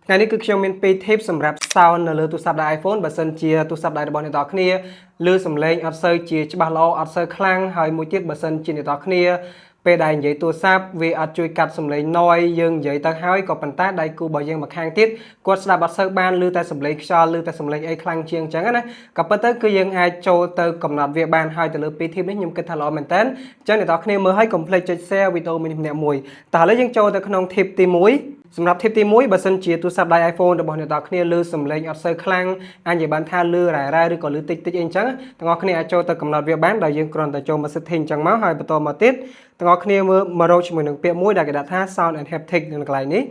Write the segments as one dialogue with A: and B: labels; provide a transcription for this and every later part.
A: ថ្ងៃនេះគឺខ្ញុំមាន2 tip សម្រាប់ sound នៅលើទូរស័ព្ទដៃ iPhone បើសិនជាទូរស័ព្ទដៃរបស់អ្នកទាំងអស់គ្នាឮសំឡេងអត់សូវជាច្បាស់ល្អអត់សូវខ្លាំងហើយមួយទៀតបើសិនជាអ្នកទាំងអស់គ្នាពេលដែលនិយាយទូរស័ព្ទវាអត់ជួយកាត់សំឡេង noise យើងនិយាយទៅហើយក៏ប៉ុន្តែដៃគូរបស់យើងម្ខាងទៀតគាត់ស្ដាប់អត់សូវបានឮតែសំឡេងខ្យល់ឮតែសំឡេងអីខ្លាំងជាងអញ្ចឹងណាក៏ប៉ុន្តែគឺយើងអាចចូលទៅកំណត់វាបានហើយទៅលើ2 tip នេះខ្ញុំគិតថាល្អមែនតើអញ្ចឹងអ្នកទាំងអស់គ្នាមើលហើយកុំភ្លេចចុច share វីដេអូមួយនេះម្នាក់មួយតោះឥឡូវយើងចូលទៅក្នុង tip ទី1សម្រាប់ tip ទី1បើសិនជាទូរស័ព្ទដៃ iPhone របស់អ្នកទាំងអស់គ្នាឮសំឡេងអត់សូវខ្លាំងអាចនិយាយបានថាឮរ៉ែរ៉ែឬក៏ឮតិចតិចអីអញ្ចឹងទាំងអស់គ្នាអាចចូលទៅកំណត់វាបានដោយយើងគ្រាន់តែចូលមក setting អញ្ចឹងមកហើយបន្តមកទៀតទាំងអស់គ្នាមើលមករកជាមួយនឹងពាក្យមួយដែលគេដាក់ថា sound and haptic នៅកន្លែងនេះ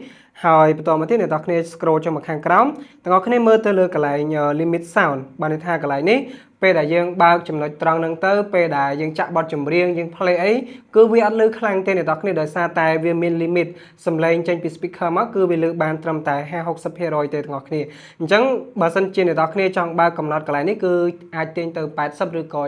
A: ហើយបន្តមកទៀតអ្នកទាំងអស់គ្នា scroll ចុះមកខាងក្រោមទាំងអស់គ្នាមើលទៅលើកន្លែង limit sound បានន័យថាកន្លែងនេះពេលដែលយើងបើកចំណុចត្រង់ហ្នឹងទៅពេលដែលយើងចាក់បទចម្រៀងយើង play អីគឺវាអត់ឮខ្លាំងទេអ្នកទាំងអស់គ្នាដោយសារតែវាមាន limit សំឡេងចេញពី speaker មកគឺវាឮបានត្រឹមតែ50 60%ទេទាំងអស់គ្នាអញ្ចឹងបើសិនជាអ្នកទាំងអស់គ្នាចង់បើកកំណត់កន្លែងនេះគឺអាចទាញទៅ80ឬក៏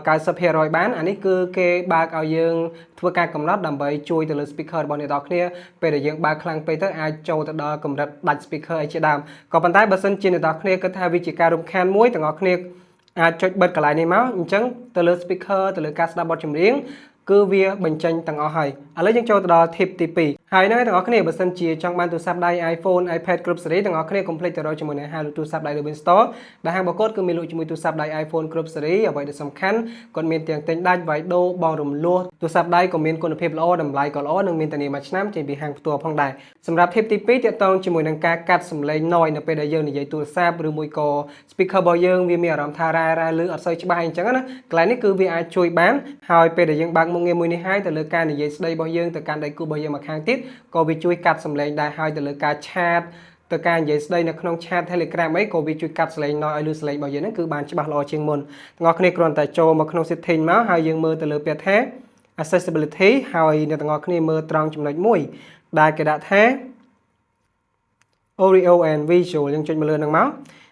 A: 90%បានអានេះគឺគេបើកឲ្យយើងធ្វើការកំណត់ដើម្បីជួយទៅលើ speaker របស់អ្នកទាំងអស់គ្នាពេលដែលយើងបើកខ្លាំងពេកទៅអាចចូលទៅដល់កម្រិតដាច់ speaker អីជាដើមក៏ប៉ុន្តែបើសិនជាអ្នកទាំងអស់គ្នាគិតថាវាជាការរំខានមួយទាំងអស់គ្នាអាចចុចបិទកន្លែងនេះមកអញ្ចឹងទៅលើ speaker ទៅលើការស្ដាប់បទចម្រៀងគឺវាបញ្ចេញទាំងអស់ហើយឥឡូវយើងចូលទៅដល់ tip ទី2ហើយហ្នឹងទាំងអស់គ្នាបើសិនជាចង់បានទូរស័ព្ទដៃ iPhone iPad គ្រប់ស៊េរីទាំងអស់គ្នាកុំភ្លេចទៅរកជាមួយនឹងហាងលក់ទូរស័ព្ទដៃ Levin Store ដែលហាងរបស់គាត់គឺមានលក់ជាមួយទូរស័ព្ទដៃ iPhone គ្រប់ស៊េរីអ្វីដែលសំខាន់គាត់មានទាំងទិញដាច់វាយដូបងរំលោះទូរស័ព្ទដៃក៏មានគុណភាពល្អតម្លៃក៏ល្អនិងមានធានាមួយឆ្នាំចេញពីហាងផ្ទាល់ផងដែរសម្រាប់ tip ទី2ទាក់ទងជាមួយនឹងការកាត់សំឡេង noise នៅពេលដែលយើងនិយាយទូរស័ព្ទឬមួយក៏ speaker របស់យើងវាមានអារម្មណ៍ថារ៉ែរ៉ែឮអត់សូវច្បាស់អញ្ចឹងណាកន្លែងនេះគឺវាអាចជួយបានហើយពេលដែលយើងបើកមុខងារមួយនេះហើយទៅលើការនិយាយស្ដីរបស់យើងទៅកាន់ដៃគូរបស់យើងម្ខាងទៀតក៏វាជួយកាត់សំឡេងដែរហើយទៅលើការ chat ទៅការនិយាយស្ដីនៅក្នុង chat Telegram អីក៏វាជួយកាត់សំឡេង noise ឲ្យឮសំឡេងរបស់យើងហ្នឹងគឺបានច្បាស់ល្អជាងមុនទាំងអស់គ្នាគ្រាន់តែចូលមកក្នុង setting មកហើយយើងមើលទៅលើពាក្យថា accessibility ហើយអ្នកទាំងអស់គ្នាមើលត្រង់ចំណុចមួយដែលគេដាក់ថា audio and visual យើងចុចមកលើហ្នឹងមក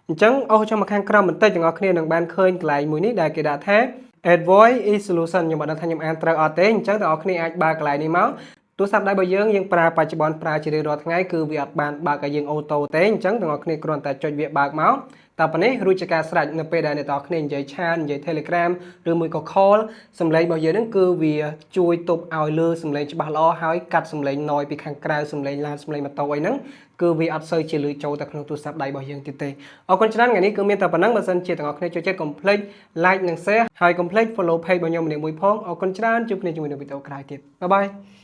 A: អញ្ចឹងអូសចុះមកខាងក្រោមបន្តិចទាំងអស់គ្នានឹងបានឃើញកន្លែងមួយនេះដែលគេដាក់ថា add voice isolation ខ្ញុំអត់ដឹងថាខ្ញុំអានត្រូវអត់ទេអញ្ចឹងទាំងអស់គ្នាអាចបើកកន្លែងនេះមកទូរស័ព្ទដៃរបស់យើងយើងប្រើបច្ចុប្បន្នប្រើជារៀងរាល់ថ្ងៃគឺវាអត់បានបើកឲ្យយើង auto ទេអញ្ចឹងទាំងអស់គ្នាគ្រាន់តែចុចវាបើកមកតែប៉ុណ្នេះរួចជាការស្រេចនៅពេលដែលអ្នកទាំងអស់គ្នានិយាយ chat និយាយ Telegram ឬមួយក៏ call សំឡេងរបស់យើងហ្នឹងគឺវាជួយទប់ឲ្យលើសំឡេងច្បាស់ល្អហើយកាត់សំឡេង noise ពីខាងក្រៅសំឡេងឡានសំឡេងម៉ូតូអីហ្នឹងគឺវាអត់សូវជាលឺចូលទៅក្នុងទូរស័ព្ទដៃរបស់យើងទៀតទេអរគុណច្រើនថ្ងៃនេះគឺមានតែប៉ុណ្ណឹងបើសិនជាទាំងអស់គ្នាចូលចិត្តកុំភ្លេច like និង share ហើយកុំភ្លេច follow page របស់ខ្ញុំម្នាក់មួយផងអរគុណច្រើនជួបគ្នាជាមួយនៅវីដេអូក្រោយទៀត bye bye.